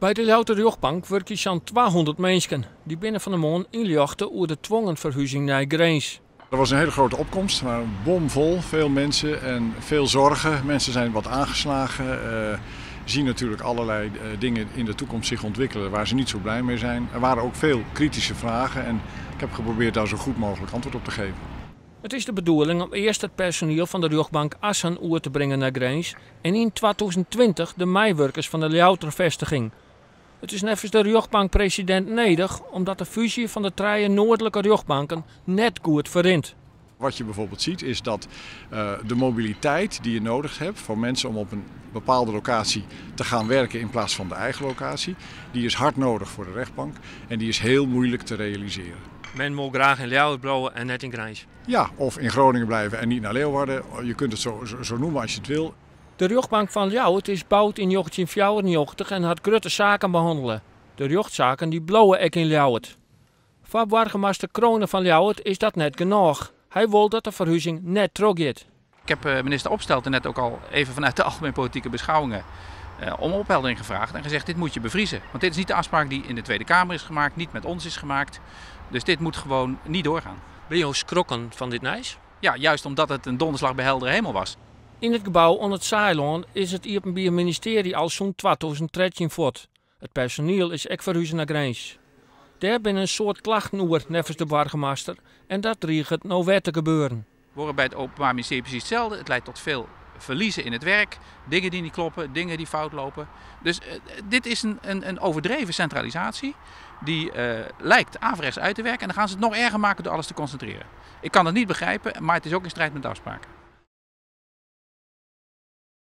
By de Ljouwerter rjochtbank wurkje sa'n 200 minsken. Dy binne fan 'e moarn ynljochte oer de twongen ferhuzing nei Grins. Er was een hele grote opkomst, maar bomvol, veel mensen en veel zorgen. Mensen zijn wat aangeslagen, zien natuurlijk allerlei dingen in de toekomst zich ontwikkelen waar ze niet zo blij mee zijn. Er waren ook veel kritische vragen en ik heb geprobeerd daar zo goed mogelijk antwoord op te geven. It is de bedoeling om earst it personiel fan de rjochtbank Assen oer te bringen nei Grins en yn 2020 de meiwurkers fan de Ljouwerter festiging. It is neffens de rjochtbankpresidint nedich omdat de fúzje fan de trije noardlike rjochtbanken net goed ferrint. Wat je bijvoorbeeld ziet is dat de mobiliteit die je nodig hebt voor mensen om op een bepaalde locatie te gaan werken in plaats van de eigen locatie, die is hard nodig voor de rechtbank en die is heel moeilijk te realiseren. Men wol graach yn Ljouwert bliuwe en net yn Grins. Ja, of in Groningen blijven en niet naar Leeuwarden. Je kunt het zo noemen als je het wil. De rjochtbank fan Ljouwert is boud yn 1994 en hat grutte saken behannele. De rjochtsaken dy bliuwe ek yn Ljouwert. Foar boargemaster Crone fan Ljouwert is dat net genôch. Hy wol dat de ferhuzing net trochgiet. Ik heb minister Opstelten net ook al even vanuit de algemeen politieke beschouwingen om opheldering gevraagd en gezegd: dit moet je bevriezen. Want dit is niet de afspraak die in de Tweede Kamer is gemaakt, niet met ons is gemaakt. Dus dit moet gewoon niet doorgaan. Binne jo skrokken fan dit nijs? Ja, juist omdat het een donderslag bij heldere hemel was. Yn it gebou oan it Saailân is it Iepenbier Ministearje al sûnt 2013 fuort. It personiel is ek ferhuze nei Grins. Dêr binne in soad klachten oer, neffens de boargemaster, en dat driget no wer te gebeuren. Worden bij het Openbaar Ministerie precies hetzelfde. Het leidt tot veel verliezen in het werk, dingen die niet kloppen, dingen die fout lopen. Dus dit is een overdreven centralisatie die lijkt averechts uit te werken. En dan gaan ze het nog erger maken door alles te concentreren. Ik kan het niet begrijpen, maar het is ook in strijd met de afspraken.